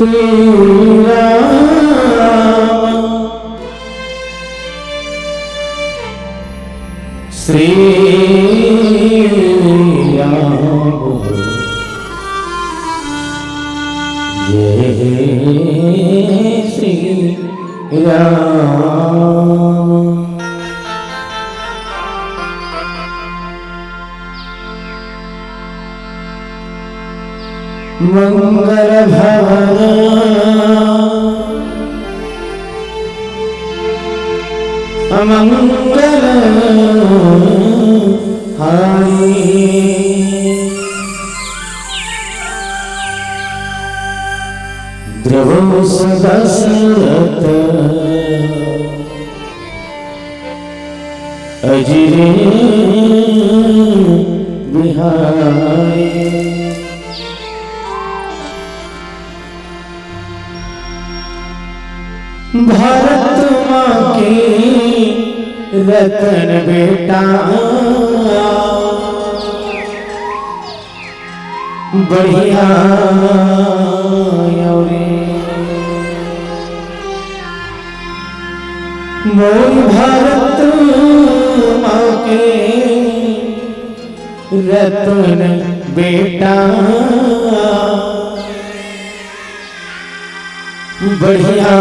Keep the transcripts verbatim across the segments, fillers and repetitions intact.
श्री राम, श्री राम, जय श्री राम। मंगल भवन अमंगल हारी। द्रवस दशरथ अजिर बिहारी। भारत माँ के रतन बेटा, बढ़िया अउ रे। मोर भारत माँ के रतन बेटा, बढ़िया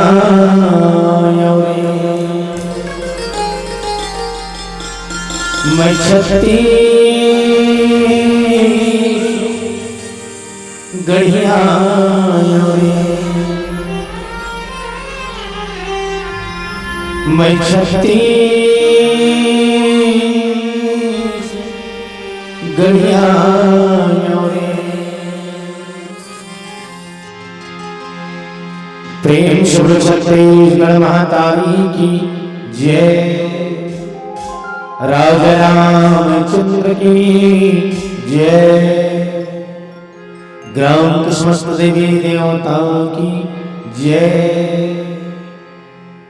अउ रे। मैं छत्तीसगढ़िया अउ रे। मैं छत्तीसगढ़िया अउ रे। प्रेम से बोलो छत्तीसगढ़ महातारी की जय, राजा रामचंद्र की जय, ग्राम के समस्त देवी देवताओं की जय,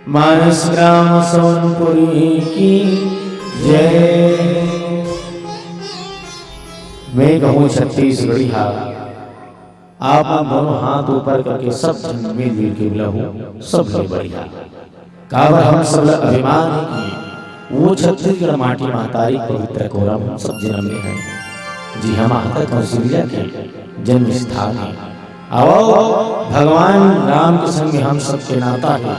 मानस ग्राम सोनपुरी की जय। मैं कहूँ छत्तीसगढ़िया, आप मन दोनों हाथ ऊपर करके सब झन मिलजुल के बोलहू, सबले बढ़िया। काबर हम सब ला अभिमान हे कि वो छत्तीसगढ़ माटी महतारी के पवित्र कोरा म हम सब जनम ले हन, जिहाँ माता कौशल्या के जन्म स्थान हे। अउ भगवान राम के संग हम सबके नाता हे।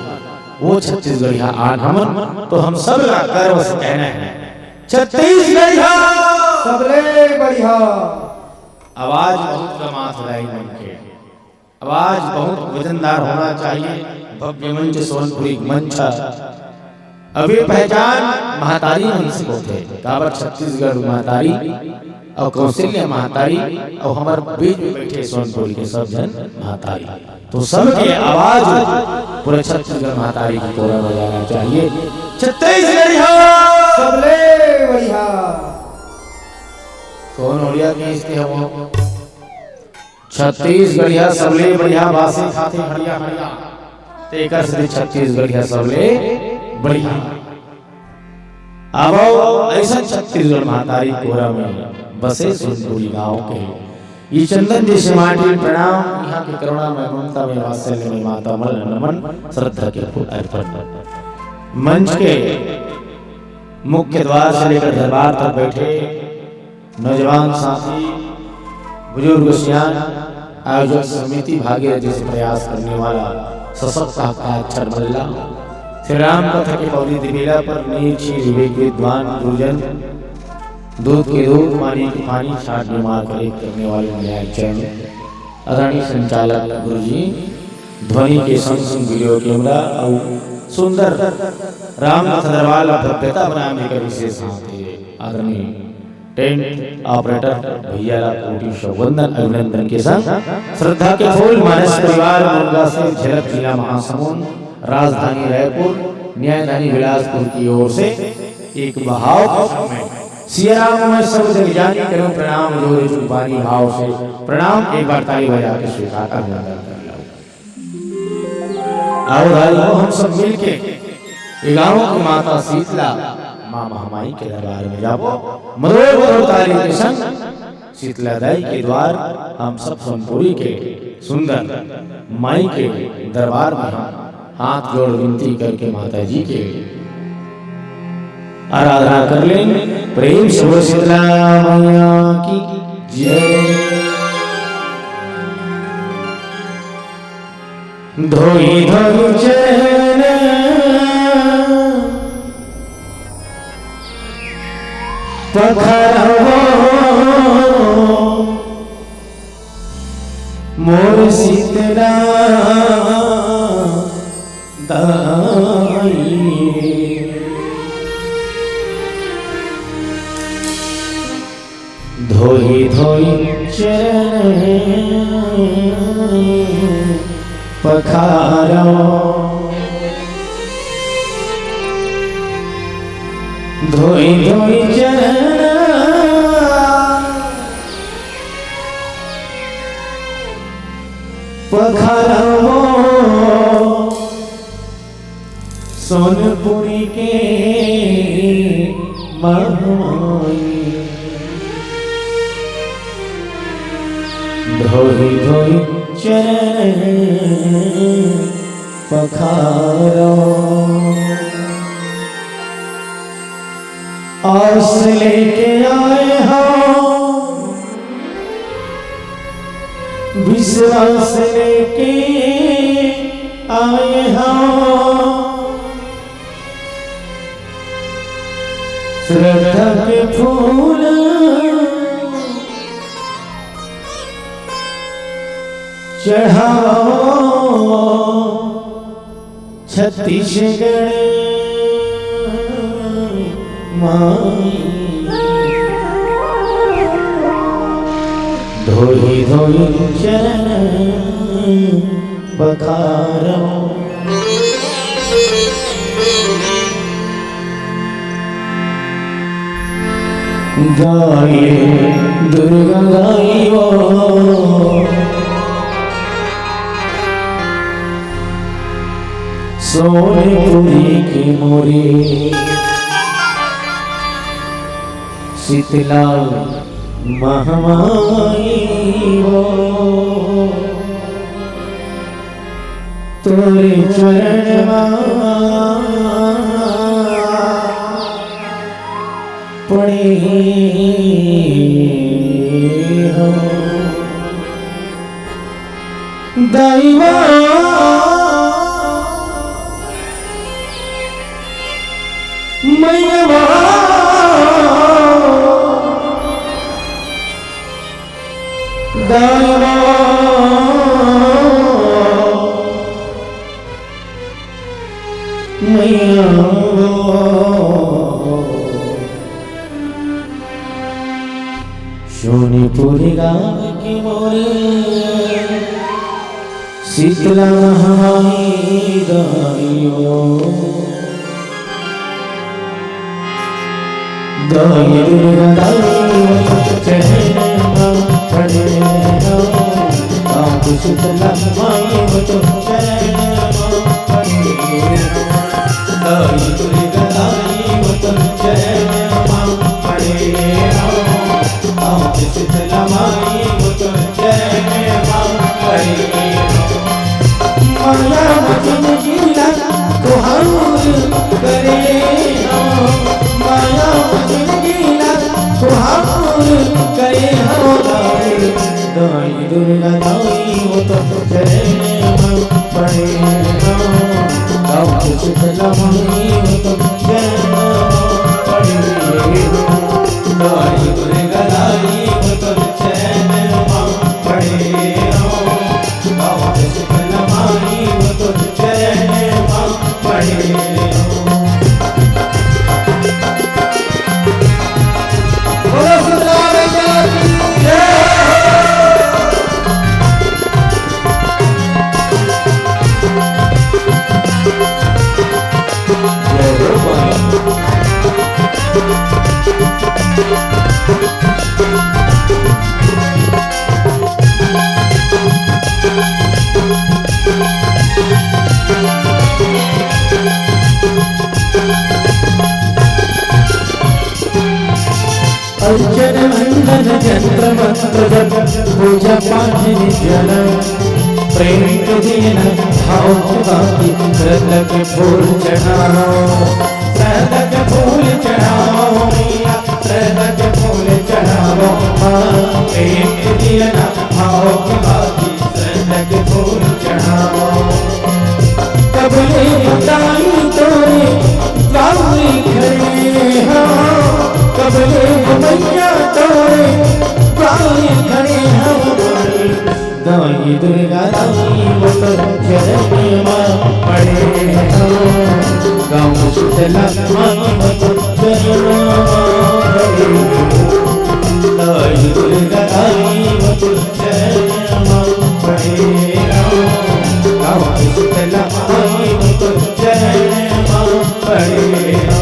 वो छत्तीसगढ़िया आन हमन, तो हम सब ला गर्व से कहना हे, छत्तीसगढ़िया सबले बढ़िया। आवाज बहुत कमात हे दाई मन के, आवाज बहुत वजनदार होना चाहिए। भव्य मंच, सोनपुरी मंच, अब ये पहचान महतारी मन से होथे, काबर छत्तीसगढ़ महतारी अउ कौशल्या महतारी अउ हमर बीच में बैठे सोनपुरी के सब झन महतारी, तो सबके आवाज पूरा छत्तीसगढ़ महतारी के कोरा बजाना चाहिए। छत्तीसगढ़िया सबले बढ़िया। कौन ओड़िया के इसके हम? छत्तीसगढ़िया सबले बढ़िया, बासी खाथे हड़िया हड़िया, तेकर सेती छत्तीसगढ़िया सबले बढ़िया। अब अइसन छत्तीसगढ़ महतारी कोरा में बसे सोनपुरी गांव के ये चंदन जैसे माटी प्रणाम, यहाँ के करुणा में, ममता में, वात्सल्य में माता मन नमन, श्रद्धा के फूल अर्पण। मंच के मुख्य द्वार से लेकर दरबार तक बैठे नौजवान साथी, बुजुर्ग सियान, आयोजक समिति भागीरथी से प्रयास करने वाला सशक्त हस्ताक्षर मल्ला, श्री राम कथा के पौरी दिबेला पर नीर छीर विवेक विद्वान गुरुजन, दूध के दूध, पानी के पानी, छाट बीमार करे करने वाले न्याय चरण, आदरणीय संचालक गुरुजी, ध्वनि के संग संग वीडियो कैमरा अउ सुंदर राम कथा दरबार ला भव्यता बनाए में कर विशेष हाथ हे। आदरणीय टेंट ऑपरेटर भैया ला कोटि सौ वंदन अभिनंदन के संग श्रद्धा के फूल मानस परिवार मुनगा से झलक जिला महासमुंद राजधानी रायपुर न्यायधानी बिलासपुर की ओर से एक बहाव के समय सिया राम मैं सब जग जानी करूं प्रणाम जोर जुबानी भाव से प्रणाम एक बार ताली बजा के स्वीकार अभिनंदन कर लो। आओ भाई हो हम सब मिलके ये गांव की माता शीतला माँ महामाई के दरबार में जाबो मधुर मधुर ताली के संग शीतला दाई के द्वार हम सब सोनपुरी के सुंदर माई के दरबार में हम हाथ जोड़ विनती करके माता जी के आराधना कर लें। प्रेम से बोल शीतला मैया की जय। धोई धोई चरण पखरवो मोर शीतला दाई। धोई धोई चरण पखारो, धोई धोई चरण पखारो। सोनपुरी के महमाई, धोई धोई चरण पखारो। आस लेके आए हो, विश्वास लेके आए हो, श्रद्धा के फूल चढ़ाओ। छत्तीसगढ़ माई, धोई धोई चरण पखारो। गाए दुर्गा गाई वो, सोनपुरी के मोरे शीतला महमाई वो, तोरे चरण मा पड़े हो। दाई वो मैया वो, दाई वो मैया वो। सोनपुर गाँव के मोरे शीतला महमाई दाई वो, दाई दुर्गा दाई वो, चरण मा पड़े हो। आप शीतला माई वो तो चरण मा पड़े हो। दाई दुर्गा दाई वो तो चरण मा पड़े हो। आप शीतला माई वो तो चरण मा पड़े हो। माया वचन गीला कोहार करे हो। माया वचन गीला कोहार करे हो। दाई, दाई दुर्गा दाई वो तो चरण मा पड़े हो। आप शीतला माई वो तो चरण मा पड़े हो। दाई दुर्गा दाई वो तो चरण मा पड़े हो। आप शीतला माई वो तो चरण मा पड़े हो। बोलो शीतला मैया की जय। जय हो पूजा पाठ नित्यानंद, प्रेम के दिए ना भाव के बाती, श्रद्धा के फूल चढ़ाओ, श्रद्धा के फूल चढ़ाओ मैया, श्रद्धा के फूल चढ़ाओ माँ, प्रेम के दिए ना भाव के बाती, श्रद्धा के फूल चढ़ाओ। कब ले बताई तोरे गाँव में खड़े हो, कब ले मैया तोरे गाँव में खड़े हो। दाई दुर्गा दाई वो तो चरण में पड़े हो, गाँव शीतला माई वो तो चरण में पड़े हो। दाई दुर्गा दाई वो तो चरण में पड़े हो, गाँव शीतला माई वो तो चरण में पड़े हो।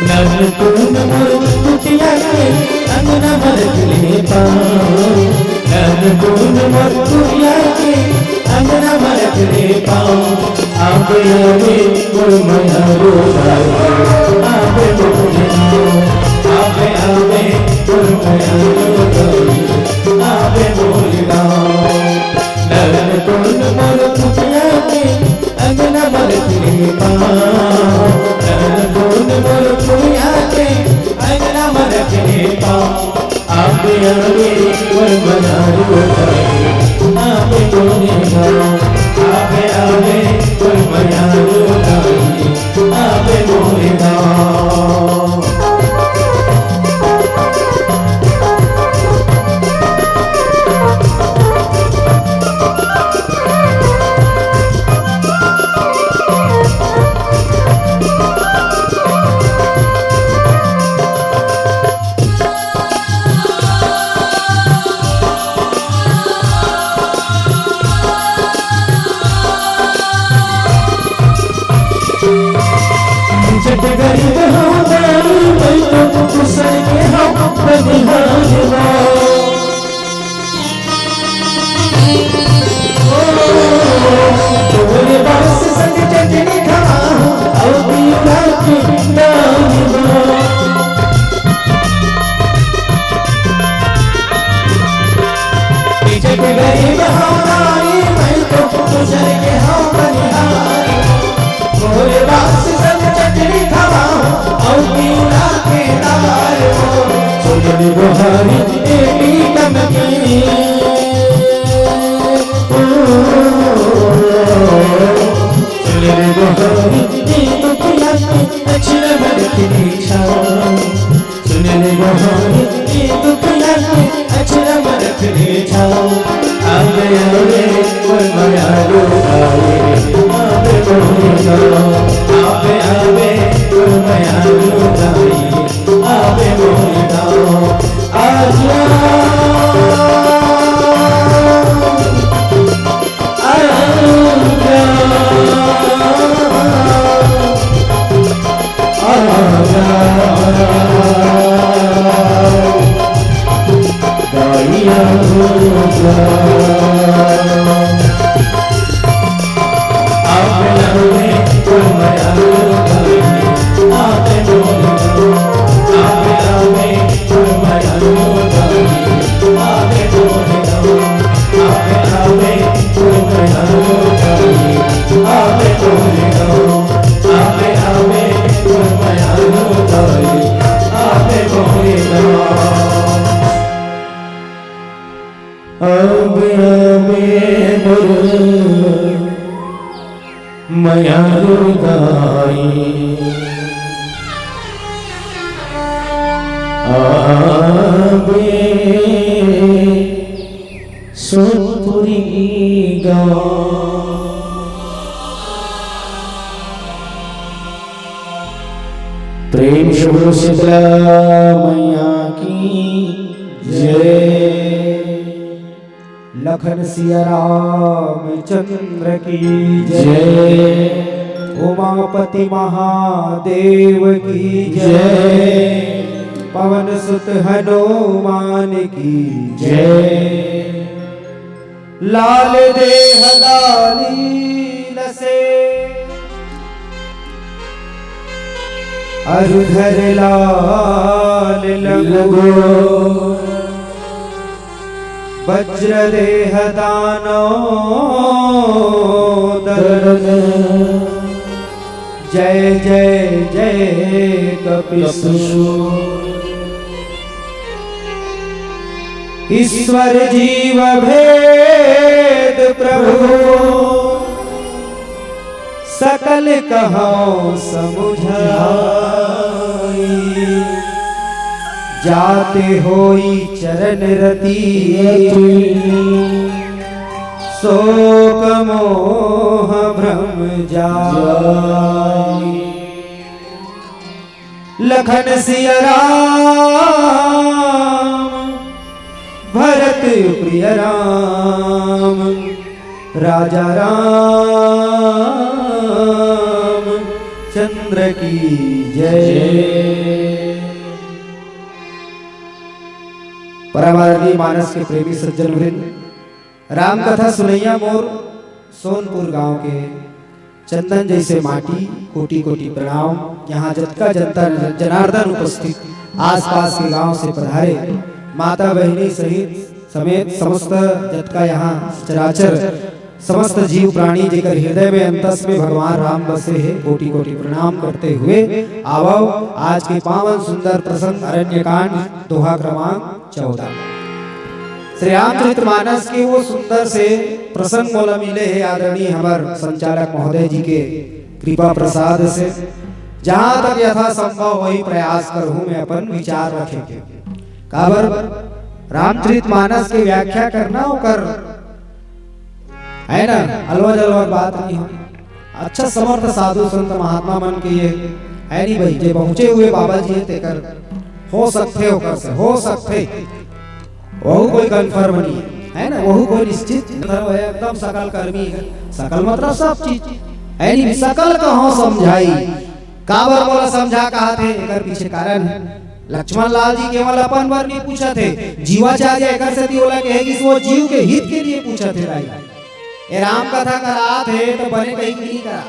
नवकुन मोर कुटिया के अंगना म रख ले पाँव, नवकुन मोर कुटिया के अंगना म रख ले पाँव। आबे आबे मोर मयारो दाई, आबे मोर गाँव। आबे आबे मोर मयारो दाई, आबे मोर गाँव। नवकुन मोर कुटिया के अंगना म रख ले पाँव, नवकुन मोर कुटिया के अंगना म रख ले पाँव। आबे आबे मोर मयारो दाई, आबे मोरे गाँव। आबे आबे मोर मयारो दाई, आबे मोरे गाँव। जब गरीब हूँ दाई, मैं तो दूसर के हूँ बनिहार हूँ। ओ, तोरे बास संग चटनी खाऊं, अउ पीला के दान बा। जब गरीब हूँ दाई, मैं तो दूसर के हूँ बनिहार। तोरे बास संग चटनी खाऊं, अउ पीला के दान बा। सुन ले गोहारी ए पीतम के। ओ, सुन ले गोहारी ए दुखिया के, अचरा म रख ले छाँव। सुन ले गोहारी ए दुखिया के, अचरा म रख ले छाँव। आबे आबे मोर मयारो दाई, आबे मोरे गाँव। आबे आबे मोर मयारो दाई, आबे मोरे गाँव। आजा, आजा, आजा। आबे आबे मोर मयारो दाई, आबे सोनपुरी गाँव। प्रेम से बोलो शीतला मैया की जय। लखन सिया रामचंद्र की जय। उमापति महादेव की जय। पवन सुत हनुमान की जय। लाल देह लालील से अरुधर लाल लंगो। वज्र देह दानव दलन। जय जय जय कपिसु। ईश्वर जीव भेद प्रभु सकल कहौ समुझाई। जाते होई चरण रति शोक मोह भ्रम जाई। लखन सिया राम भरत प्रिय राम राजा राम चंद्र की जय। परमादरणीय मानस के प्रेमी सज्जन वृंद, राम कथा सुनैया मोर सोनपुर गांव के चंदन जैसे माटी, कोटि कोटि प्रणाम। यहाँ जतका जनता जनार्दन उपस्थित, आसपास के गांव से पधारे माता बहिनी सहित समेत समस्त जतका यहाँ चराचर समस्त जीव प्राणी जेकर हृदय में अंतस में भगवान राम बसे हे, कोटि कोटि प्रणाम करते हुए आवव आज के पावन सुंदर प्रसंग अरण्यकांड दोहा क्रमांक चौदह। श्री रामचरित मानस के वो सुंदर से प्रसंग मोला मिले हे आदरणीय हमर संचालक महोदय जी के कृपा प्रसाद से। जहां तक यथासंभव वही प्रयास करहूं मैं अपन विचार रखे के। काबर रामचरित मानस के व्याख्या करना ओकर है ना, अलवर जलवर बात नहीं हो। अच्छा समर्थ साधु संत महात्मा मन के ये है नहीं भाई, जे पहुंचे हुए बाबा जी हैं तेकर हो सकते, ओकर से हो सकते, वहू कोई कन्फर्म नहीं है, है ना, वहू कोई निश्चित नहीं है, एकदम सकल कर्मी है, सकल मतलब सब चीज है नहीं, सकल कहो समझाई। काबर मोला समझा कहा थे, एकर पीछे कारण है। लक्ष्मण लाल जी केवल अपन बर नहीं पूछत हे, जीवाचार्य एकर सेती ओला कहे कि वो जीव के हित के लिए पूछत हे दाई। ए राम कथा करात हे तो बने कहीं की नहीं करात।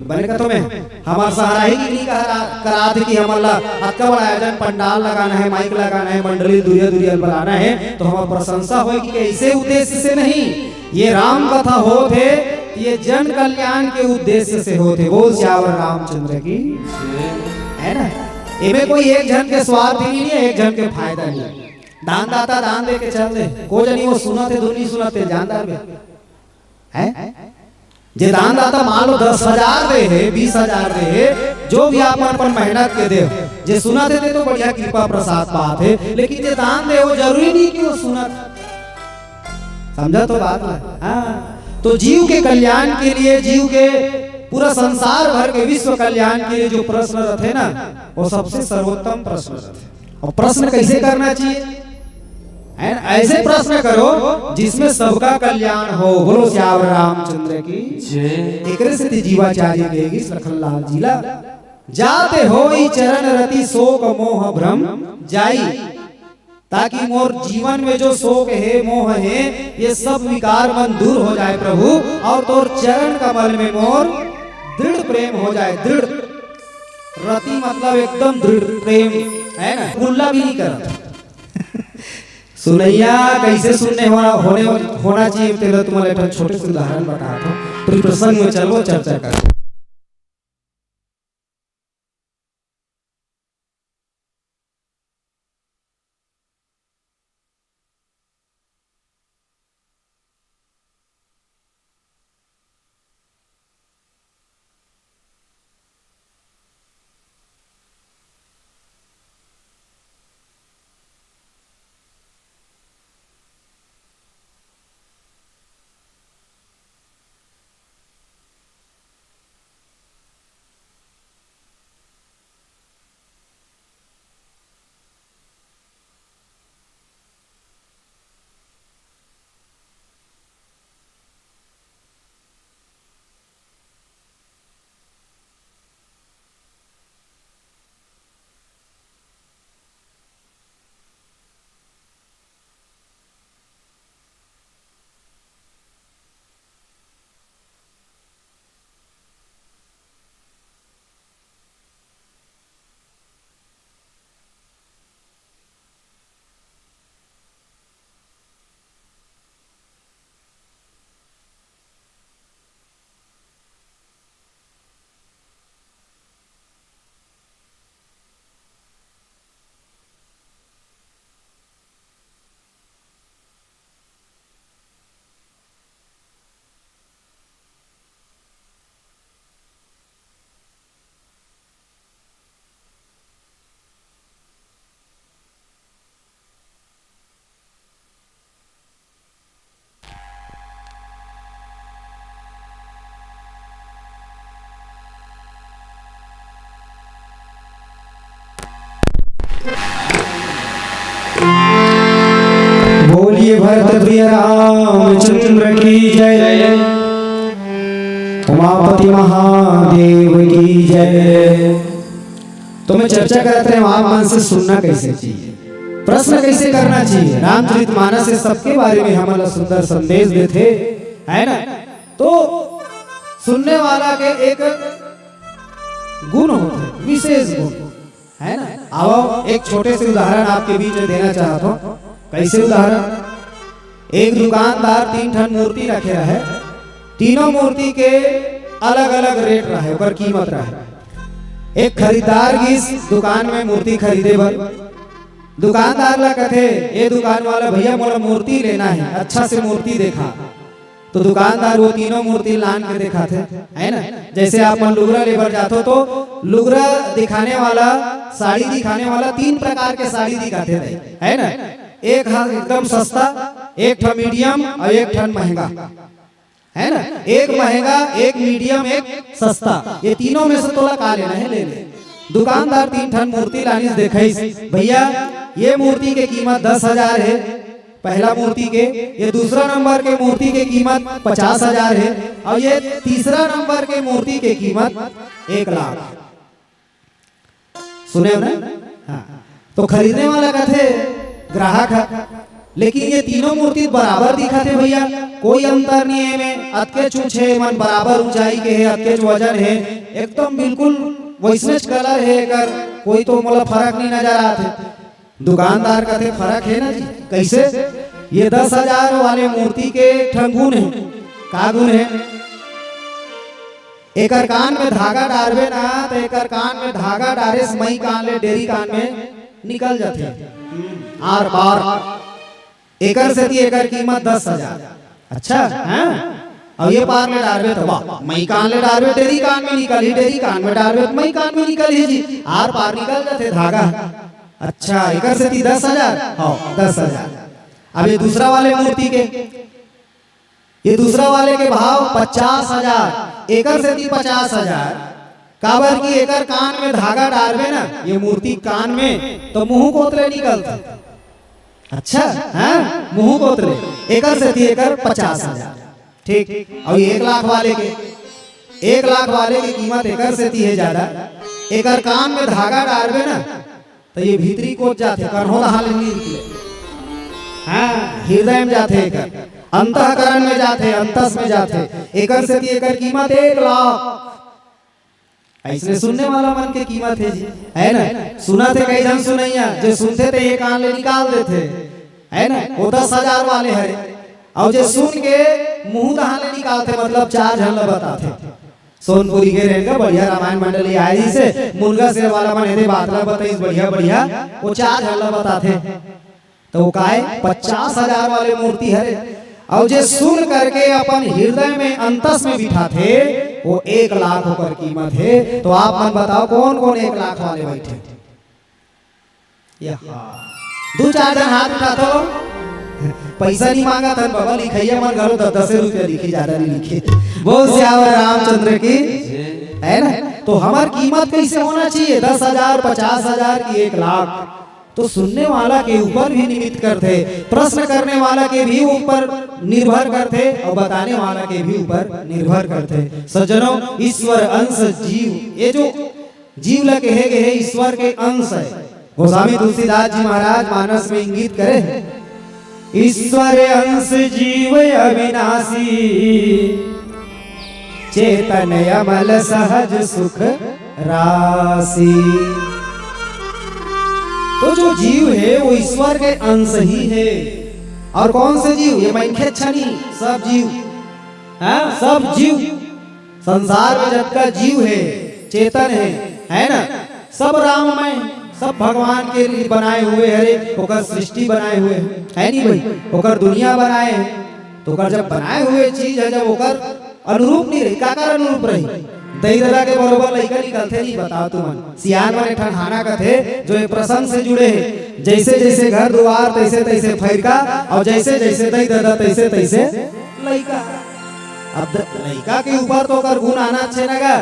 बने कथो में हमार सहारा ही की नहीं कहा करात हे कि हमन ला अतका बड़ा आयोजन, पंडाल लगाना है, माइक लगाना है, मंडली दुरिया दुरिया बुलाना है, तो हमार प्रशंसा होए कि ऐसे उद्देश्य से नहीं। ये राम कथा होत हे, ये जन कल्याण के उद्देश्य से होत हे। बोल सियावर रामचंद्र की, है ना? एमे कोई एक झन के स्वार्थ नहीं है, एक झन के फायदा नहीं। दान दाता दान दे के चल दे, को जनी वो सुनत हे, दुनी सुनत हे, जानदार बे, हैं? जे दान दाता मान लो दस हजार दे हे, बीस हजार दे हे, जो भी आप अपन मेहनत के दे, जे सुनत हे ते तो बढ़िया कृपा प्रसाद बात है, लेकिन जे दान दे वो जरूरी नहीं कि वो सुनत। समझा तो बात ला? हाँ। तो जीव के कल्याण के लिए, जीव के पूरा संसार भर के विश्व कल्याण के लिए जो प्रश्न रथे ना, वो सबसे सर्वोत्तम प्रश्न रथे। और प्रश्न कैसे करना चाहिए? है ना? ऐसे प्रश्न करो जिसमें सबका कल्याण हो। बोलो सियावर रामचंद्र की जय। एकरे से जीवाचार्य कहेगी लखन लाल जी ला, जाते होई चरण रति शोक मोह भ्रम जाई। ताकि मोर जीवन में जो शोक हे, मोह हे, ये सब विकार मन दूर हो जाए प्रभु, और तोर चरण कमल में मोर दृढ़ प्रेम हो जाए। दृढ़ रति मतलब एकदम दृढ़ प्रेम, है ना, गुल्ला भी नहीं करत। सुनैया कैसे सुनने होना, होने, होना चाहिए, तेरा तुम्हारा एक छोटे से उदाहरण बताता हूँ, फिर प्रसंग में चलो चर्चा करते। बोलिए भरत प्रिय रामचंद्र की जय, उमापति महादेव की जय। तो मैं चर्चा करत रहे, आप मन से सुनना कैसे चाहिए, प्रश्न कैसे करना चाहिए। रामचरित मानस से सबके बारे में हमन ला सुंदर संदेश देथे, है ना? तो सुनने वाला के एक गुण होथे, विशेष गुण, है ना? आओ, एक छोटे से उदाहरण आपके बीच में देना चाहत हूँ। कैसे उदाहरण? एक दुकानदार तीन ठन मूर्ति रखे रहे, तीनों मूर्ति के अलग-अलग रेट रहे, ओकर कीमत रहे। एक खरीदार गिस दुकान में मूर्ति खरीदे बर, दुकानदार ला कथे, "ए दुकान वाला भैया, मोला मूर्ति लेना है, अच्छा से मूर्ति देखा।" तो दुकानदार वो तीनों मूर्ति लान के दिखाथे, है ना? जैसे आप मन लुगरा लेबर जाथो तो लुगरा दिखाने वाला, साड़ी दिखाने वाला तीन प्रकार के साड़ी दिखाथे, है ना? एक हा एकदम सस्ता, एक ठा मीडियम और एक ठन महंगा, है ना? एक महंगा, एक मीडियम, एक सस्ता, ये तीनों में से तोला का लेना है, ले ले। दुकानदार तीन ठन मूर्ति लानिस, देखइस, "भैया, ये मूर्ति के कीमत दस हजार है, पहला मूर्ति के, ये दूसरा नंबर के मूर्ति के कीमत पचास हजार है, और ये तीसरा नंबर के मूर्ति के कीमत एक लाख।" सुने हो ना? हाँ। तो खरीदने वाला कथे, ग्राहक है, "लेकिन ये तीनों मूर्ति बराबर दिखत हे भैया, कोई अंतर नहीं है एमे, अतके चूछ है, मन बराबर ऊंचाई के है, अतके वजन है, एकदम बिल्कुल वैसनेच कलर है एकर, कोई तो मोला फर्क नहीं नजर आत है।" दुकानदार कथे, "फर्क है ना जी।" "कैसे?" "ये दस हजार वाले मूर्ति के एक ठन गुण है।" "का गुण है?" "एकर कान में धागा डारबे ना, त एकर कान में धागा डारे से मई कान ले डेरी कान में निकल जाथे, आर पार। एकर सेती एकर कीमत दस हजार।" "अच्छा, हाँ।" "अब ये पार ले डारबे त वाह, मई कान ले डारबे डेरी कान में निकलही, डेरी कान में डारबे त मई कान में निकलही जी, आर पार निकल जाथे धागा।" "अच्छा, एकर सेती दस हजार?" "हाँ, दस हजार।" अब ये दूसरा वाले मूर्ति के, ये दूसरा वाले के भाव पचास हजार, एकर सेती पचास हजार, काबर कि एकर कान में धागा डारबे ना, ये मूर्ति कान में, तो मुंह कोतरे निकलथे। अच्छा, हाँ, मुंह कोतरे, एकर सेती एकर पचास हजार। ठीक, और ये एक लाख वाले के, एक लाख वाले की कीमत एकर सेती है ज्यादा, एकर कान में धागा डारबे ना, तो ये भीतरी कोत जाथे, करहो तहाँ ले नहीं निकले। हाँ, हृदय में जाथे एकर, अंतःकरण में जाथे, अंतस में जाथे। एकर सेती एकर कीमत एक लाख। ऐसने सुनने वाला मन के कीमत है जी, है ना? सुनथे कई झन सुनइया, जे सुनथे ते ये कान ले निकाल देथे, है ना? वो दस हजार वाले हरे, और जे सुन के मुंह तहाँ ले निकालथे, मतलब चार झन ला बताथे। सोनपुरी के रेंगा बढ़िया रामायण मंडली आए, जैसे मुनगा से वाला मन एदे बात ला बताइस बढ़िया बढ़िया, वो चार झन ला बताथे। तो वो काय पचास हजार वाले मूर्ति हरे, और जे सुन करके अपन हृदय में अंतस में बिठाथे, वो एक लाख ओकर कीमत है। तो आप मन बताओ, कौन कौन एक लाख वाले बैठे? यहाँ दू चार झन हाथ उठाथो। पैसा नहीं मांगत हन बाबा, लिखइया मन घलो दस दस रुपया लिखे, ज्यादा नहीं लिखे। बोल सियावर रामचंद्र की, है ना? तो हमर कीमत कैसे होना चाहिए? दस हजार, पचास हजार की एक लाख। तो सुनने वाला के ऊपर भी निमित्त करथे, प्रश्न करने वाला के भी ऊपर निर्भर करथे, और बताने वाला के भी ऊपर निर्भर करथे। सज्जनों, ईश्वर अंश जीव, ये जो जीव ला कहे गए हे, ईश्वर के अंश है। गोस्वामी तुलसीदास जी महाराज मानस में इंगित करे हे, "ईश्वर अंश जीव अविनाशी, चेतन अमल सहज सुख राशि।" तो जो जीव है, वो ईश्वर के अंश ही है। और कौन से जीव? ये मनखे छनी, सब जीव, हाँ, सब जीव, संसार में जतका जीव है, चेतन है, है ना? सब राममय, सब भगवान के लिए बनाए हुए हरे, ओकर सृष्टि बनाए हुए है, है नहीं भाई? ओकर दुनिया बनाए है, तो ओकर जब बनाए हुए चीज है, जब ओकर अनुरूप नहीं रही, काकर अनुरूप रही? दई ददा के बरोबर लइका निकलथे नहीं, बताओ तुमन। सियान मन एक ठन हाना कथे, जो ये प्रसंग से जुड़े है, जैसे जैसे घर दुआर तैसे तैसे फैरका, और जैसे जैसे दई ददा तैसे तैसे लइका। अब द-, लइका के ऊपर तो ओकर गुण आना छे ना गा।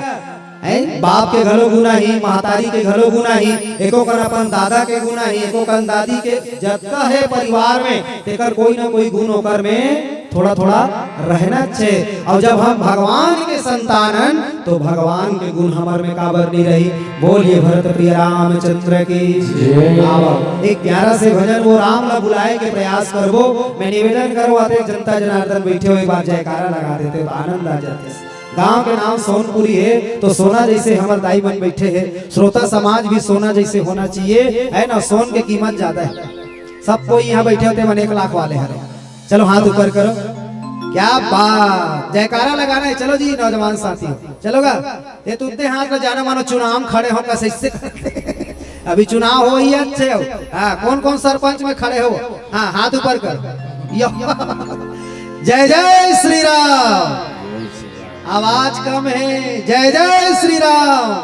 हैं? बाप के घलो गुण आही, महतारी के घलो गुण आही, एको कन अपन दादा के गुण आही, एको कन दादी के, जतका हे परिवार में, तेकर कोई ना कोई गुण ओकर में थोड़ा-थोड़ा रहना छे। अउ जब हम भगवान के संतान हन, तो भगवान के गुण हमर में काबर नहीं रही? बोलिए भरत प्रिय रामचंद्र की। जय। आवा, एक प्यारा से भजन वो राम ला बुलाए के प्रयास करबो। मैं निवेदन करूँ, आते जनता जनार्दन बैठे हुए एक बार जयकारा लगा देते तो आनंद आ जाते। गांव के नाम सोनपुरी हे, तो सोना जैसे हमर दाई मन बैठे हे, श्रोता समाज भी सोना जैसे होना चाहिए, है ना? सोन के कीमत ज्यादा हे। सब कोई यहाँ बैठे होते मन एक लाख वाले हरे। चलो हाथ ऊपर करो। क्या बात, जयकारा लगाना हे। चलो जी नौजवान साथियों, चलोगा? ये तो उतने हाथ में जाना मानो चुनाव में खड़े हो, कस इससे करते। अभी चुनाव हो ही अच्छे हो। हाँ, कौन कौन सरपंच में खड़े हो? हाँ, हाथ ऊपर करो। यो। जय जय श्री राम। आवाज कम हे। जय जय श्री राम।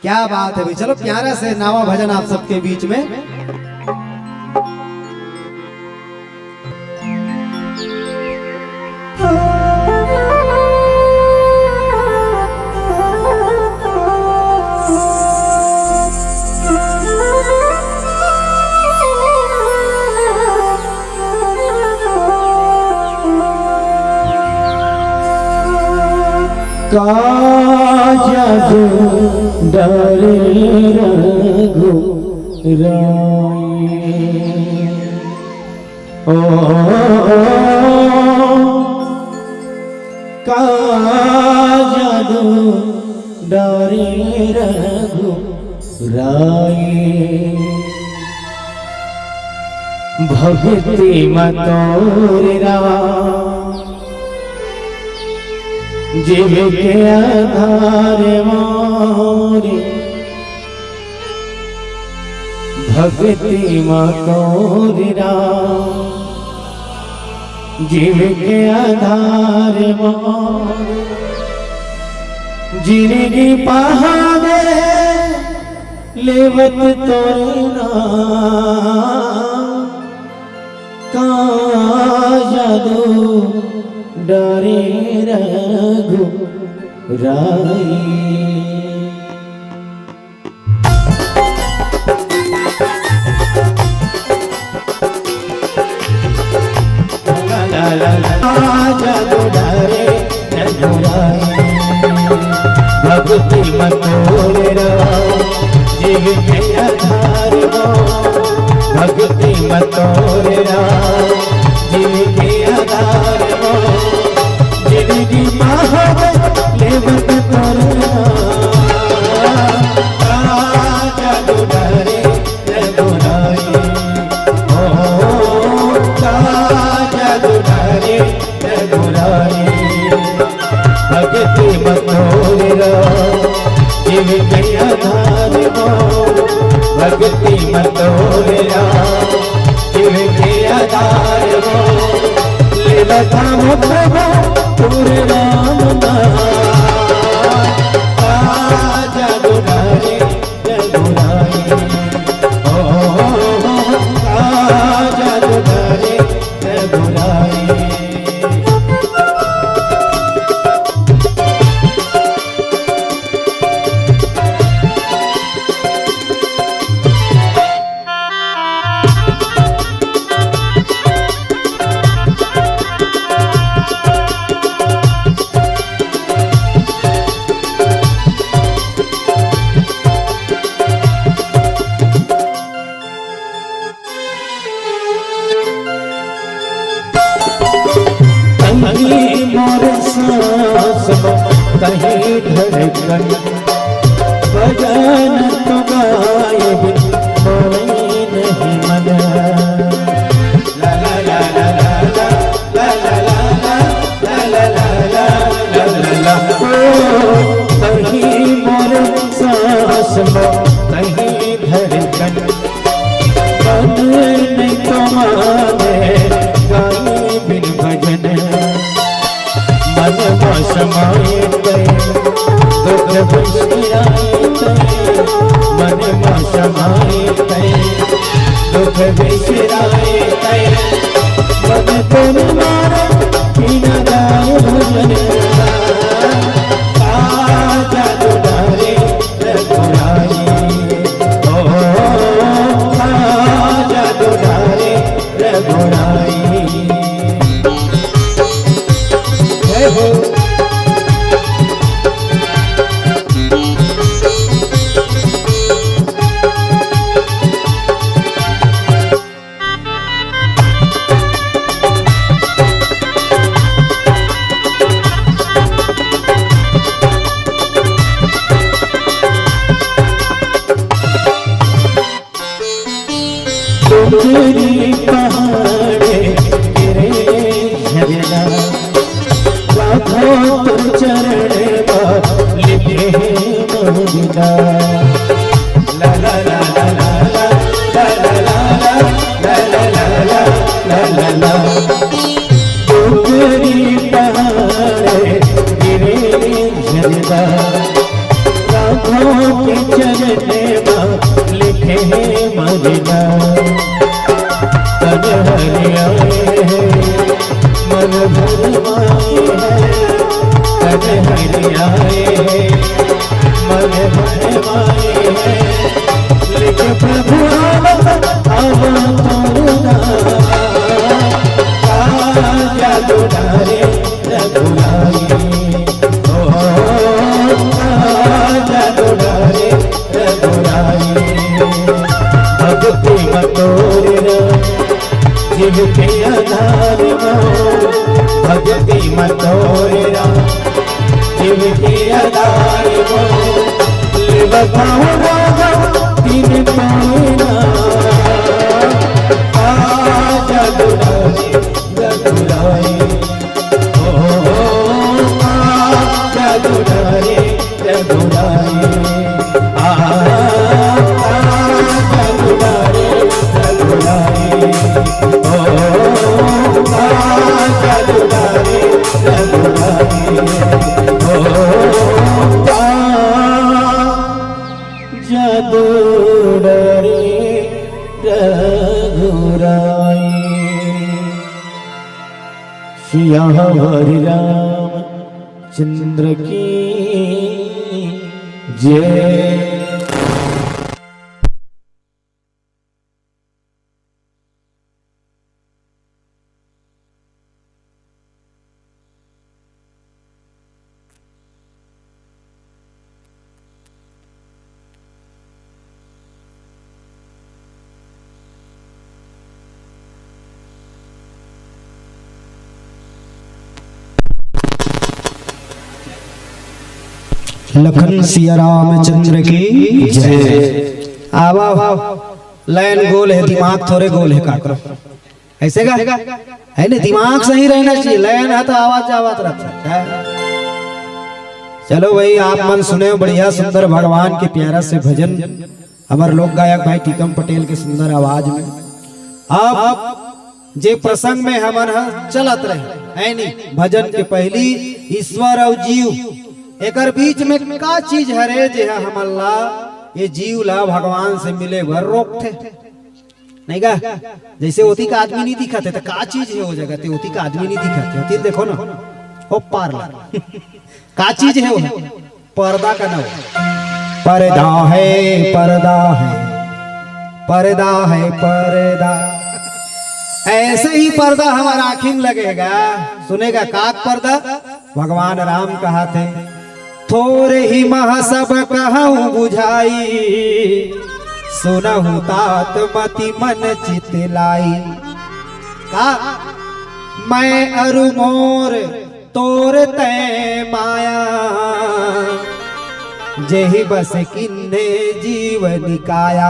क्या बात हे भाई, चलो प्यारा से नावा भजन आप सबके बीच में। का जादू डारे रघुराई। ओ, का जादू डारे रघुराई। भक्ति म तोर राम जीव के आधार मोर। भक्ति म तोर राम जीव के आधार मोर। जिनगी पहावे लेवत तोर नाम। का जादू डारे रघुराई। भक्ति म तोर राम जीव के आधार मोर। भक्ति म तोर राम जीव के आधार मोर। जिनगी पहावे लेवत तोर नाम। का जादू डारे रघुराई। ओ, का जादू डारे रघुराई। भक्ति म तोर राम जीव के आधार मोर। भक्ति म तोर राम जीव के आधार मोर। लेवत हँव प्रभु तोर राम नाम। का जादू डारे रघुराई। ओ, का जादू डारे रघुराई। कहीं मोर सांस, कहीं धड़कन, बजन तो गाए बिन मोरे नहीं मन। ला ला ला ला ला ला। ओ, कहीं मोर सांस म, कहीं धड़कन, मन नहीं तो माने गाए बिन भजन। मन म समाए गए दुख बिसराए गए, मन म समाए गए दुख बिसराए गए, मन तन मारा बिना गाए भजन। आ जादू तेरी पहाड़े गिरे झरना, राधा तोर चरण मा लिखे मरना। ला ला ला ला ला ला ला ला ला ला ला ला ला ला ला। डोकरी पहाड़े गिरे झरना, राधा के चरण मा लिखे मरना। तन हरियाए है, मन भरमाए है, तन हरियाए है, मन भरमाए है। लिख प्रभु आवा, आवा तोर नाम। आ जादू डारे रघुराई, ओ, आ जादू डारे रघुराई। भक्ति मटोर जीव के आधार हो, भक्ति मटोर जीव के आधार हो। ले बताओ राजा, तीन पाए ना, आ जादू डारे रघुराई। ओ, आ जादू डारे रघुराई। आ, आ जादू डारे रघुराई। ओ, आ जादू डारे रघुराई। ओ, आ जादू डारे रघुराई। सियावर रामचंद्र की जय। लखन सिया रामचंद्र की जय। आवा, आवा। लाइन गोल है, दिमाग थोड़े गोल है, का करो? ऐसे का है ना, दिमाग सही रहना चाहिए। लाइन है तो आवाज जावत रहता है। चलो भाई, आप मन सुने हो बढ़िया सुंदर भगवान के प्यारा से भजन, हमारे लोक गायक भाई टीकम पटेल के सुंदर आवाज में। अब जे प्रसंग में हमन ह चलत रहे, है नी, भजन के पहली ईश्वर अउ जीव, एकर बीच में का चीज हरे जे ह हमन ला, ये जीव ला भगवान से मिले बर रोकथे? नहीं का? जैसे ओती का आदमी नहीं दिखत है, तो का चीज है वो जगह ते? ओती का आदमी नहीं दिखत है, ओती देखो ना, ओ पार ला। का चीज है वो? पर्दा का ना हो। पर्दा है, पर्दा है, पर्दा है, पर्दा। ऐसे ही पर्दा हमारा आँखी में लगेगा, सुनेगा काक पर्दा। भगवान राम कहा थे, थोरे ही मह सब कहूँ बुझाई, सुनहु तात मति मन चित लाई। का मैं अरु मोर तोर तय माया, जेहि बस किन्हे जीव निकाया।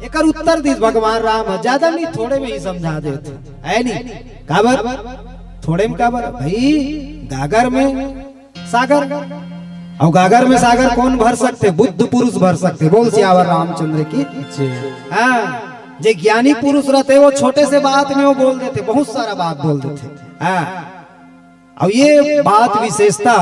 एकर उत्तर दिस भगवान राम ह, ज्यादा नहीं, थोड़े में ही समझा देत, है नी? काबर? थोड़े में काबर? भाई, गागर में सागर, अउ गागर में सागर कौन भर सकथे? बुद्ध पुरुष भर सकथे। बोल सियावर रामचंद्र की। जी। हाँ, जे ज्ञानी पुरुष रहथे, वो छोटे से बात में वो बोल देथे, बहुत सारा बात बोल देथे। हाँ, अब ये बात विशेषता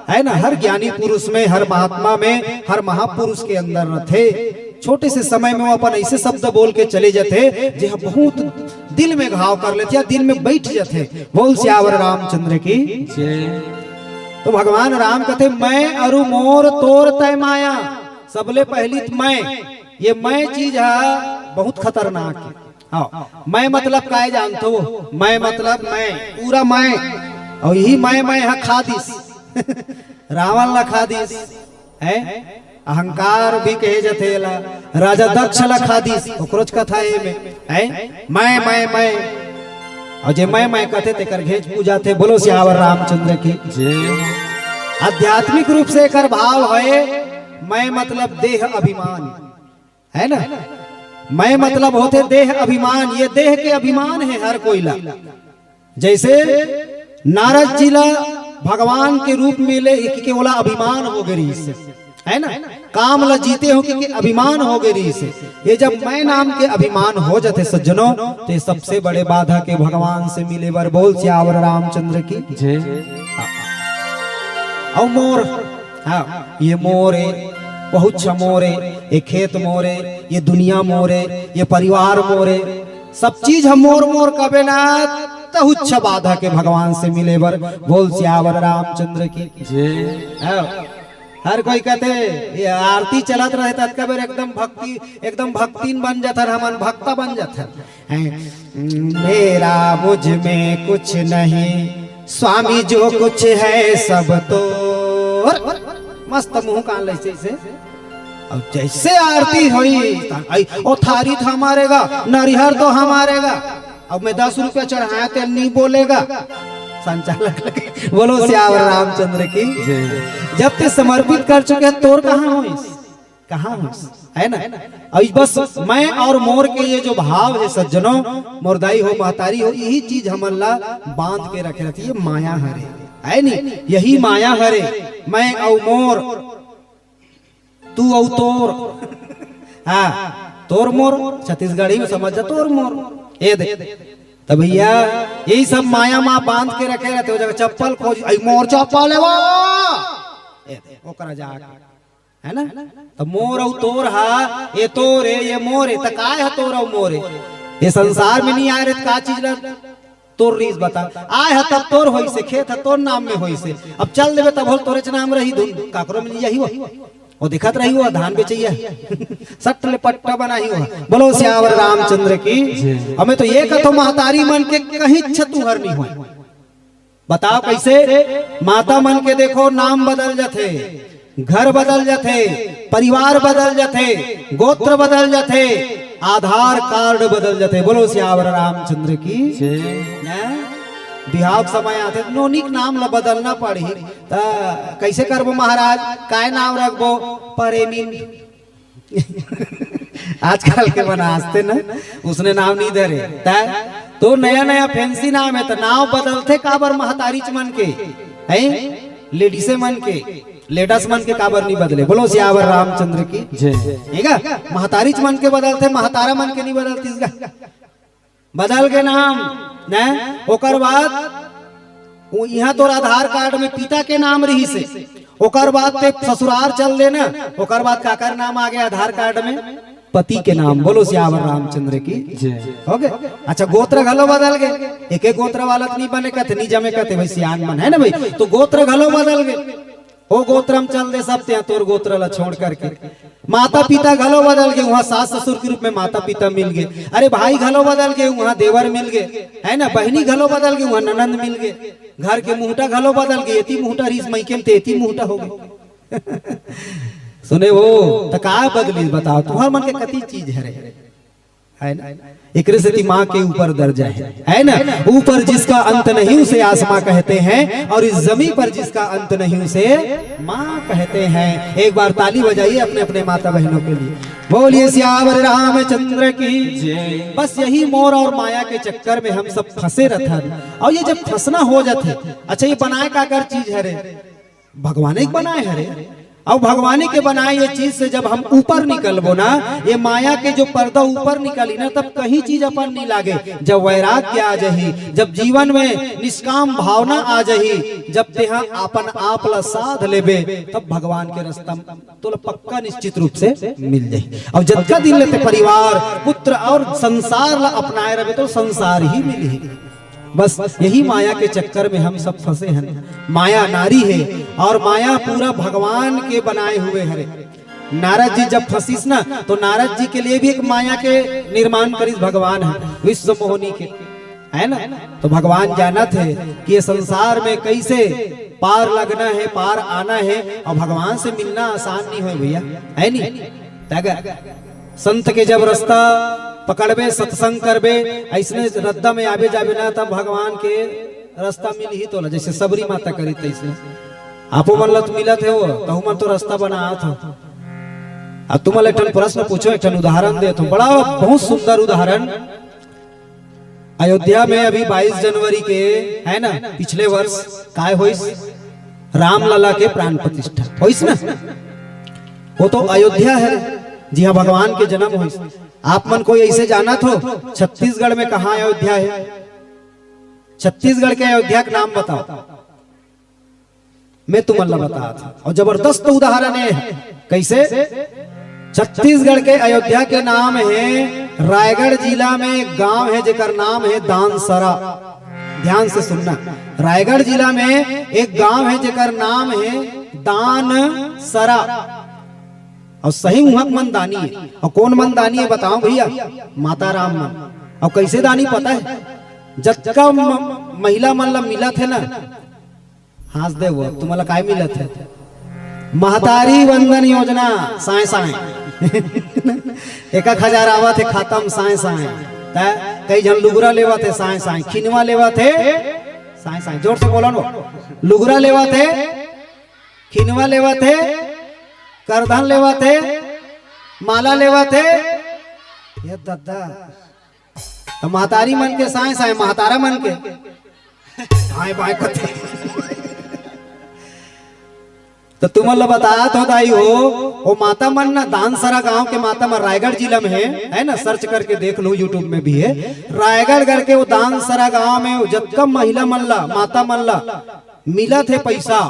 है ना, हर ज्ञानी पुरुष में, हर महात्मा में, हर महापुरुष के अंदर रहथे। छोटे से समय में वो अपन ऐसे शब्द बोल के चले जाथे, जे ह बहुत दिल में घाव कर लेथे या दिल में बैठ जाथे। बोल सियावर रामचंद्र की। जय। तो भगवान राम कथे, मैं अरु मोर तोर तय माया। सबले पहली त मैं, ये मैं चीज ह बहुत खतरनाक है। हाँ, मैं मतलब काय जानथो? मैं मतलब मैं, पूरा मैं। अउ यही मैं, मैं ह खा दिस। रावण ला खा दिस, है? अहंकार भी कहे जाथे एला। राजा दक्ष ला खा दिस, ओकरोच कथा हे में, है? मैं, मैं, मैं। अउ जे मैं, मैं कथे, तेकर घेंच पूजाथे। बोलो सियावर रामचंद्र की। जय। आध्यात्मिक रूप से एकर भाव है, मैं मतलब देह अभिमान, है ना? मैं मतलब होथे देह अभिमान, ये देह के अभिमान हे हर कोई ला। जैसे नारद जी ला भगवान के रूप में ले के ओला अभिमान हो गे रहिस हे, है ना? काम ला जीते हो के, के अभिमान हो गे रहिस हे। ये जब मैं नाम के अभिमान हो जाथे सज्जनों, तो ये सबसे बड़े बाधा के भगवान से मिले बर। बोल सियावर रामचंद्र की। जय। अउ मोर, हाँ, ये मोर हे, पहुँच मोर हे, ये खेत मोर हे, ये दुनिया मोर हे, ये परिवार मोर हे, सब चीज हम मोर मोर कबे ना, तहुच्छ बाधा के भगवान से मिले बर। बोल सियावर रामचंद्र की। जय। हाँ। हर कोई कहते, ये आरती चलत रहे ततका बेर एकदम भक्ति, एकदम भक्तिन बन जाथन, हमन भक्ता बन जाथन। हैं? मेरा मुझ में कुछ नहीं, स्वामी जो कुछ है सब तो। मस्त मुंह कान ले से, से। अब जैसे आरती होई, त आई, ओ थारी तो हमारे गा, नरिहर तो हमारे गा। अब मैं दस रुपया चढ़ाया, ते नहीं बोलेगा। संचालक लगे, बोलो सियावर रामचंद्र की। जय। जब ते समर्पित कर चुके हैं, तोर कहाँ होइस? कहाँ होइस? है ना? अब बस मैं और मोर के ये जो भाव है सज्जनों, मोर दाई हो, महतारी हो, यही चीज हमन ला बांध के रखे रहती है। माया हरे, है नी? यही माया हरे। मैं और मोर, तू और तोर, हाँ, तोर मोर, छत्तीसगढ़ी में समझ जा, तोर मोर। ये दे, तो भैया, यही सब माया मा बांध के रखे रहते हो। जगह चप्पल खोज, आई मोर चप्पल है वो, ये दे, ओकरा जाके, है ना? तो मोर अउ तोर हा, ये तोर हे, ये मोर हे, तो काय हा तोर अउ मोर हे? ये संसार में नहीं आए रहे, तो का चीज ला तोर रहीस बता? आय हा तब तोर होइस हे, खेत हा तोर नाम में होइस हे। अब चल देबे तब होल तोरेच नाम रही धुन, काकरो में नहीं जाही वो। वो दिखत रही वो धान बेचैया। सट ले पट्टा बनाही वो। बोलो सियावर रामचंद्र की। हमें तो ये कथो महतारी मन के कहीं छतुहर नहीं होय। बताओ कैसे? माता मन के देखो नाम बदल जाथे, घर बदल जाथे, परिवार बदल जाथे, गोत्र बदल जाथे, आधार कार्ड बदल जाथे। बोलो सियावर रामचंद्र की। जय। हैं? बिहाव के समय आथे, नोनी के नाम ला बदलना पड़ही। त कैसे करबो महाराज? काय नाम रखबो? प्रेमी। आजकल के बनासते ना, उसने नाम नहीं धरे। त तो नया नया फैंसी नाम है, तो नाम बदलथे काबर महतारीच मन के, हैं? लेडीसे मन के, लेडस मन के काबर नहीं बदले? बोलो सियावर रामचंद्र की। जय। ठीक है, महतारीच मन के बदलथे, महतारा मन के नहीं बदलतीस गा। बदल के नाम, ने? ओकर बाद वो यहाँ तोर आधार कार्ड में पिता के नाम रहिस हे, ओकर बाद ते ससुरार चल देना, ओकर बाद काकर नाम आ गया आधार कार्ड में? पति के नाम। बोलो सियावर रामचंद्र की। जय। हो गए? अच्छा, गोत्र घलो बदल गए, एक एक गोत्र वाला तो नहीं बने कहते, नहीं जमे कहते भाई, सियान मन है ना भाई, तो गोत्र घलो बदल गए। ओ गोत्रम चल दे सब, त्या तोर गोत्र ला छोड़ करके। माता पिता घलो बदल गए, वहाँ सास ससुर के रूप में माता पिता मिल गए। अरे भाई घलो बदल गए, वहाँ देवर मिल गए, है ना? बहनी घलो बदल गए, वहाँ ननंद मिल गए। घर के मुहटा घलो बदल गए, एती मुहटा रहीस मइके में, ते एती मुहटा हो गए। सुने वो, त का बदली बताओ, तुम्हार मन के कति चीज हरे, है ना? एकरे सेती माँ के ऊपर दर्जा है, है ना? ऊपर जिसका अंत नहीं उसे आसमां कहते हैं, और इस जमीन पर जिसका अंत नहीं उसे माँ कहते हैं। एक बार ताली बजाइए अपने अपने माता बहनों के लिए। बोलिए सियावर रामचंद्र की। जय। बस यही मोर और माया के चक्कर में हम सब फंसे रहथन। और ये जब फंसना हो जाथे, अच्छा, ये बनाए काकर चीज हरे? भगवाने के बनाए हरे। और भगवाने के बनाए ये चीज से जब हम ऊपर निकलबो ना, ये माया के जो पर्दा ऊपर निकली ना, तब कहीं चीज अपन नहीं लागे। जब वैराग्य आ जाही, जब जीवन में निष्काम भावना आ जाही, जब तेहा अपन आप ला साध लेबे, तब भगवान के रास्ता तोला पक्का निश्चित रूप से मिल जाही। और जतका दिन लेते परिवार, पुत्र और संसार ला अपनाए रहबे, तो संसार ही मिलही। बस यही माया के चक्कर में हम सब फंसे हैं। माया नारी है और माया पूरा भगवान के बनाए हुए हरे। नारद जी जब फंसिस ना, तो नारद जी के लिए भी एक माया के निर्माण करिस भगवान है, विश्व मोहिनी के, है ना? तो भगवान जानत है कि ये संसार में कैसे पार लगना है, पार आना है, और भगवान से मिलना आसान नहीं होय भैया, है नी? तग संत के जब रास्ता पकड़बे, सत्संग करबे, ऐसने रद्दा में आबे जाबे ना, तब भगवान के रास्ता मिलही तोला, जैसे सबरी माता करी तैसने। आपो मन ला तो मिलत हे वो, तहु मन तो रास्ता बनात हो। अब तुमन ला एक ठन प्रश्न पूछों, एक ठन उदाहरण देत हों, बड़ा बहुत सुंदर उदाहरण। अयोध्या में अभी बाईस जनवरी के, है ना, पिछले वर्ष काय होइस? रामलला के प्राण प्रतिष्ठा होइस ना। वो तो अयोध्या हे, जिहाँ भगवान के जन्म होइस। आप मन कोई अइसे जानत हो छत्तीसगढ़ में कहाँ अयोध्या हे? छत्तीसगढ़ के अयोध्या के नाम बताओ। मैं तुमन ला बतात हँव। अउ जबरदस्त उदाहरण हे। कइसे? छत्तीसगढ़ के अयोध्या के नाम हे, रायगढ़ जिला में एक गांव हे जेकर नाम हे दानसरा। ध्यान से सुनना, रायगढ़ जिला में एक गांव हे जेकर नाम हे दानसरा। अउ सही उहाँ के मन दानी हे। अउ कोन मन दानी हे बताओ भइया? माता राम मन। अउ कइसे दानी पता हे? जतका म-, महिला मन ला मिलत हे ना, हाँस दे वो, तुमन ला काय मिलत हे? महतारी वंदन योजना, साँय साँय। एक एक हजार आवत हे खाता म साँय साँय। त कई झन लुगरा लेवत हे साँय साँय, खिनवा लेवत हे साँय साँय। जोर से बोलो न। लुगरा लेवत हे, खिनवा लेवत हे, करधन लेवत हे, माला लेवत हे। ये दद्दा। त महतारी मन के साँय साँय, महतारा मन के साँय बाँय कथे। त तुमन ला बतात हँव दाई हो, ओ माता मन ना, दानसरा गांव के माता मन, रायगढ़ जिला में हे, है ना, search करके देख लो, YouTube में भी हे। रायगढ़ करके वो दानसरा गांव में वो जतका महिला मन ला, माता मन ला मिलत हे पइसा,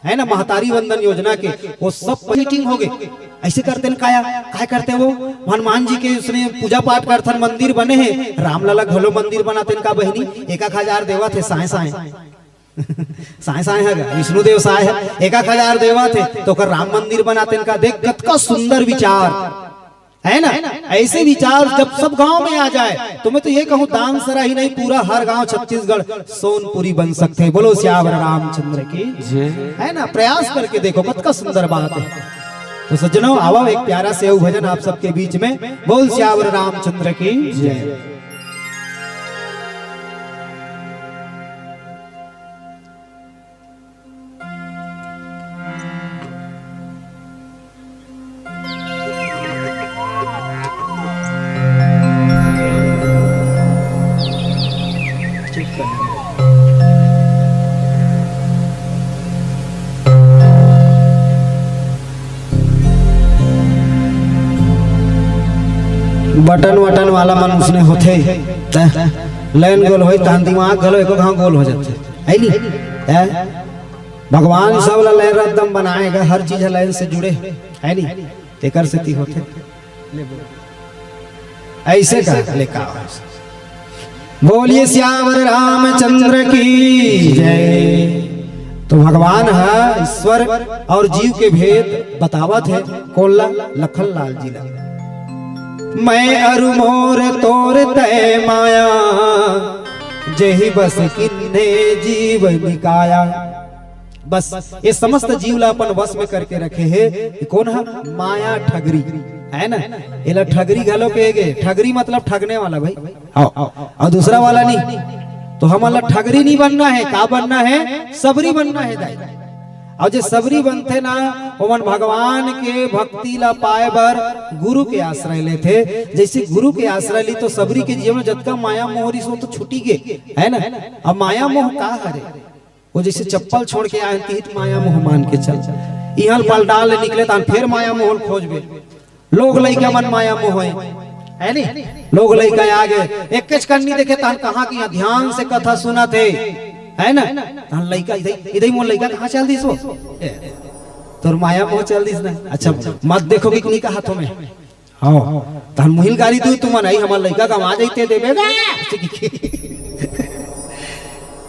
है ना, महतारी वंदन योजना के, वो सब meeting हो गे। अइसे करतेन काया, काय करते वो? हनुमान जी के उसने पूजा पाठ करथन, मंदिर बने हे, रामलला घलो मंदिर बनातेन का बहिनी, एक एक हजार देवत हे साँय साँय। साँय साँय हे गा, विष्णु देव साँय हे, एक एक हजार देवत हे, त ओकर राम मंदिर बनातेन का। देख, कतका सुंदर विचार, है ना? अइसे विचार जब सब गांव में आ जाए, तो मैं तो ये कहूँ, दानसरा ही नहीं, पूरा हर गांव छत्तीसगढ़ सोनपुरी बन सकथे। बोलो सियावर रामचंद्र की, जय। है ना? प्रयास करके देखो, कतका सुंदर बात हे। तो सज्जनों, आवव एक प्यारा से अउ भजन आप सबके बीच में। बोल सियावर रामचंद्र की जय। बटन वटन वाला मन उसने होथे, त line गोल होय, तहन दिमाग घलो एको घांव गोल हो जाथे, है नी? त भगवान सब ला line रद्दम बनाए गा, हर चीज ह line से जुड़े, है नी? तेकर सेती होथे। अइसे का लेका। बोलिए सियावर रामचंद्र की जय। तो भगवान ह ईश्वर अउ जीव के भेद बतावत हे, कोन ला? लखन लाल जी ला। मैं अरु मोर तोर तय माया, जेहि बस किन्हे जीव निकाया। बस ये समस्त जीव ला अपन वश में करके रखे हे। ये कोन ह? माया ठगरी, है ना? एला ठगरी घलो कहे गे। ठगरी मतलब ठगने वाला भाई। अउ, अउ दूसरा वाला नहीं। तो हमन ला ठगरी नहीं बनना हे, का बनना हे? सबरी बनना हे दाई। अउ जे सबरी बनथे ना, ओमन भगवान के भक्ति ला पाए बर गुरु के आश्रय लेथे। जइसे गुरु के आश्रय ली तो सबरी के जीवन में जतका माया मोह रिस वो तो छूटी गे, है ना? अब माया मोह का हरे? वो जइसे चप्पल छोड़ के आए, तिही त माया मोह मान के चल। इहाँ ल पलटा ले निकले, तहन फेर माया मोह ल खोजबे। लोग लइका मन माया मोह हे, है नी? लोग लइका आगे, एकेच कन्नी देखे, तहन कहाँ कि इहाँ ध्यान से कथा सुनत हे, है ना? तहन लइका इधर, इधर मोर लइका कहाँ चल दिस वो? ए, तोर माया मोह चल दिस ना। अच्छा, मत देखो कि नहीं कहा तुम्हें। हाँ, तहन मुहिल गारी दू तुमन, आई हमर लइका गंवा जइते देबे गा।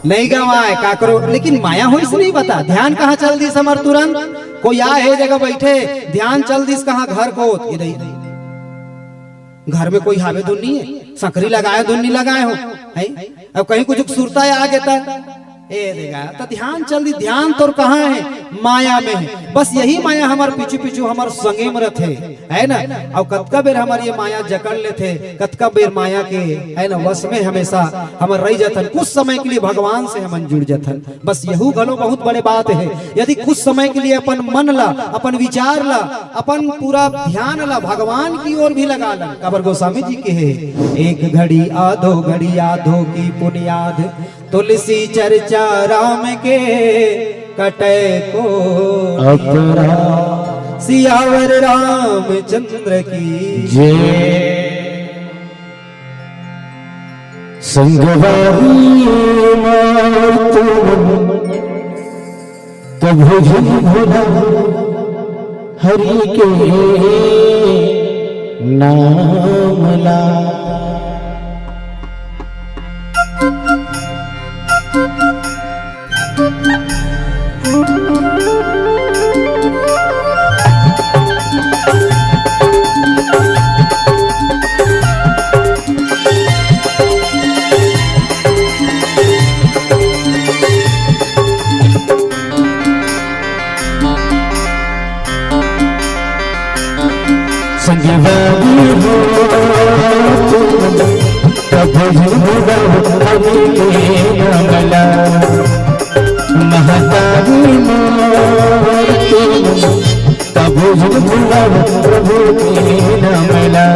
नहीं गंवाए काकरो, लेकिन माया होइस नहीं बता, ध्यान कहाँ चल दिस हमर तुरंत। कोई आ हे जगह बैठे, ध्यान चल दिस कहाँ घर को, ये दई। घर में कोई हावे धुन नहीं है, सकरी लगाए धुन नहीं लगाए हो, हैं? अब कहीं कुछ सुरता आ गे त ए देगा, त ध्यान चल दी, ध्यान तोर कहाँ हे? माया में हे। बस यही माया हमर पीछू पीछू हमर संगे में रथे, है ना? अउ कतका बेर हमर ये माया जकड़ लेथे, कतका बेर माया के, है ना, वश में हमेशा हमर रह जथन। कुछ समय के लिए भगवान से हमन जुड़ जथन। बस यहू घलो बहुत बड़े बात हे। यदि कुछ समय के लिए अपन मन ला, अपन विचार ला, अपन पूरा ध्यान ला भगवान की ओर भी लगा लन, काबर गोस्वामी जी के हे, एक घड़ी आधो घड़ी आधो की पुनियाद, तुलसी चर्चा राम के, कटे को अपराध। सियावर रामचंद्र की जय। संगवारी मार तुम कभू झन भुला हरि के नाम ला। संगवारी हो तुम, कभू झन भुलाओ हरि के नाम ला। महतारी मोर तुम, कभू झन भुलाओ प्रभु के नाम ला।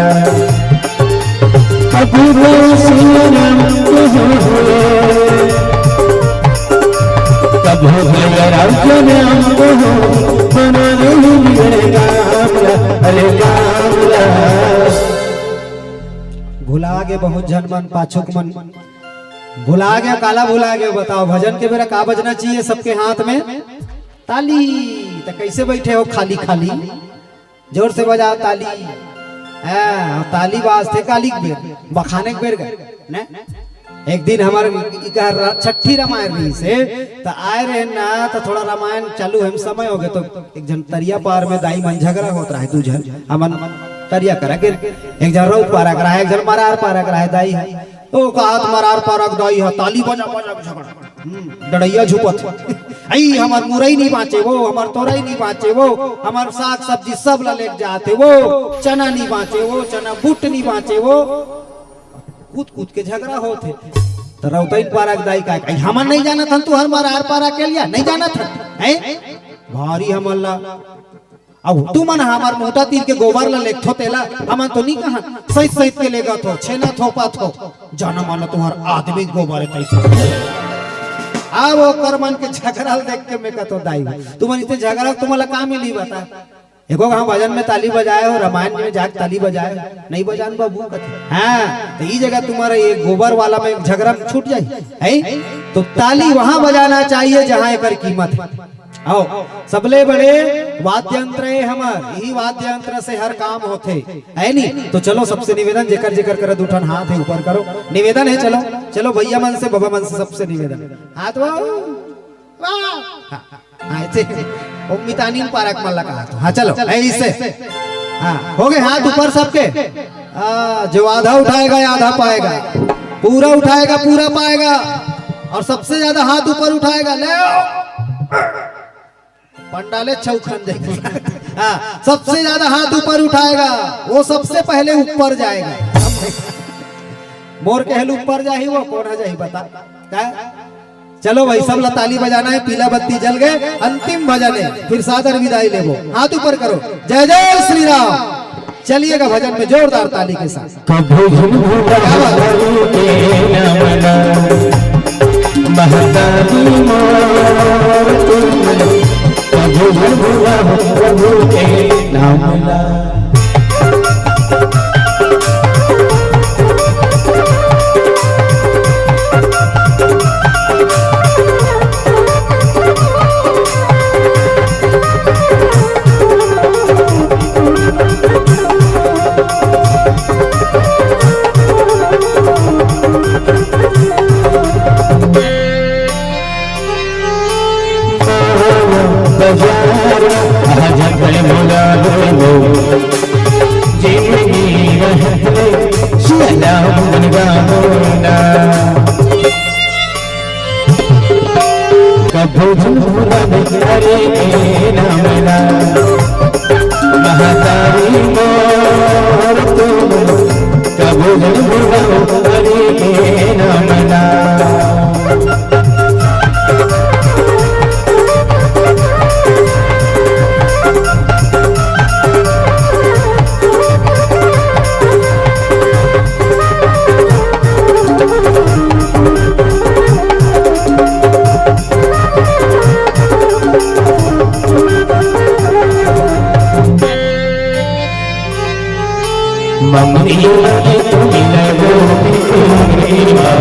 कभू तो सिया राम को हो, कभू भैया राम को नाम को हो, बना दे मेरे काम ला, अरे काम ला। भुला गे बहुत झन मन, पाछुक मन भुला गे, काला भुला गे बताओ? भजन के बेरा का बजना चाहिए सबके हाथ में? ताली। त कैसे बैठे हो खाली खाली? जोर से बजाओ ताली। हाँ, ताली बाजथे काली के बेर, बखाने के बेर गए, ने? एक दिन हमर इकर छठी रामायण रहिसे, त आए रहे ना, त थोड़ा रामायण चालू हे, समय हो गए, तो एक झन तरिया पार में दाई मन झगड़ा होत रहे, दू झन, हमन तरिया करा के, एक झन रउत पारा करा हे, एक झन मरार पारा करा हे, दाई हे। ओ कहत मरार पारा के दाई हे, ताली बजा बजा के झगड़ा। हम्म, डड़ैया झुपत। आई हमर मुरई नहीं बाँचे वो, हमर तोरई नहीं बाँचे वो, हमर साग सब्जी सब ला लेके जाते वो, चना नहीं बाँचे वो, चना बूट नहीं बाँचे वो। कूद कूद के झगड़ा होत हे। त रउतइन पारा के दाई का, "आई हमन नहीं जानत हन, तुहर मरार पारा के लिया नहीं जानत हन, हैं?" भारी हमन ला अब तुमन हमर मोटा तीर के गोबर ला लेगथो तेला, हमन तो नी कहन, सहित सहित के लेगथो, छेना थोपथो, जाना माना तुम्हर आदमी गोबर हे तइसे। अब ओकर मन के झगड़ा ल देख के मैं कहतो दाई, तुमन इतने झगड़ा तुमन ला का मिली बता? एको घाव भजन में ताली बजाए हो, रामायण में जाके ताली बजाए हो, नहीं बजान बाबू कथे। हाँ, तो ई जगह तुम्हारा ये गोबर वाला में झगड़ा छूट जाए, है? तो ताली वहां बजाना चाहिए जहां एकर कीमत है। आओ, सबले बड़े वाद्य यंत्र हे हमर, यही वाद्य यंत्र से हर काम होथे, है नी? तो चलो, सबसे निवेदन, जेकर जेकर करा दू ठन हाथ हे, ऊपर करो, निवेदन हे, चलो, चलो भैया मन से, बाबा मन से, सबसे निवेदन, हाथ वो, वाह! हाँ, हाँ, ऐसे, ऐसे। ओ मितानी पारक मल्ला कहा तो, हाँ, चलो, ऐसे, हाँ, हो गए हाथ ऊपर सबके। आ, जो आधा उठाएगा, आधा पाएगा, पूरा उठाएगा, पूरा पाएगा, और सबसे ज्यादा हाथ ऊपर उठाएगा, ले आओ। पंडाले चौखन देख। हाँ, सबसे ज्यादा हाथ ऊपर उठाएगा, वो सबसे पहले ऊपर जाएगा। मोर कहल ऊपर जाही, वो कौन है जाही बता? का? चलो भाई, सब ला ताली बजाना है, पीला बत्ती जल गए, अंतिम भजन है, फिर सादर विदाई लेबो। हाथ ऊपर करो, जय जय श्री राम। चलिएगा भजन में जोरदार ताली के साथ। कभू झन भुलाहू प्रभु के नाम ला, महतारी मोर तुम, कभू झन भुलाहू प्रभु के नाम ला। बजारा, आजा पे बुला लो। कभू झन भूलव हरि के नाम ला, महतारी मोर तुमन, कभू झन भूलव हरि के नाम ला। मंगरी माई तो मिलय भगति हो, मंगरी माँ।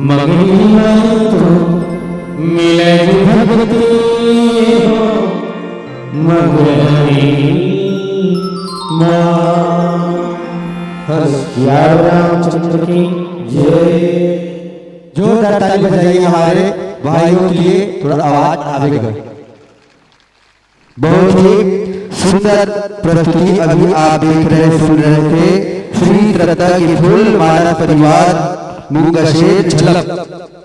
मंगरी माई तो मिलय भगति हो, मंगरी माँ। हर सियावर रामचंद्र की जय। जोरदार ताली बजाइए हमारे भाइयों के लिए, थोड़ा आवाज आवेगा। बहुत ही सुंदर प्रस्तुति अभी आप देख रहे, सुन रहे थे श्री दत्ता की फूल माला परिवार मुंगशेर झलक।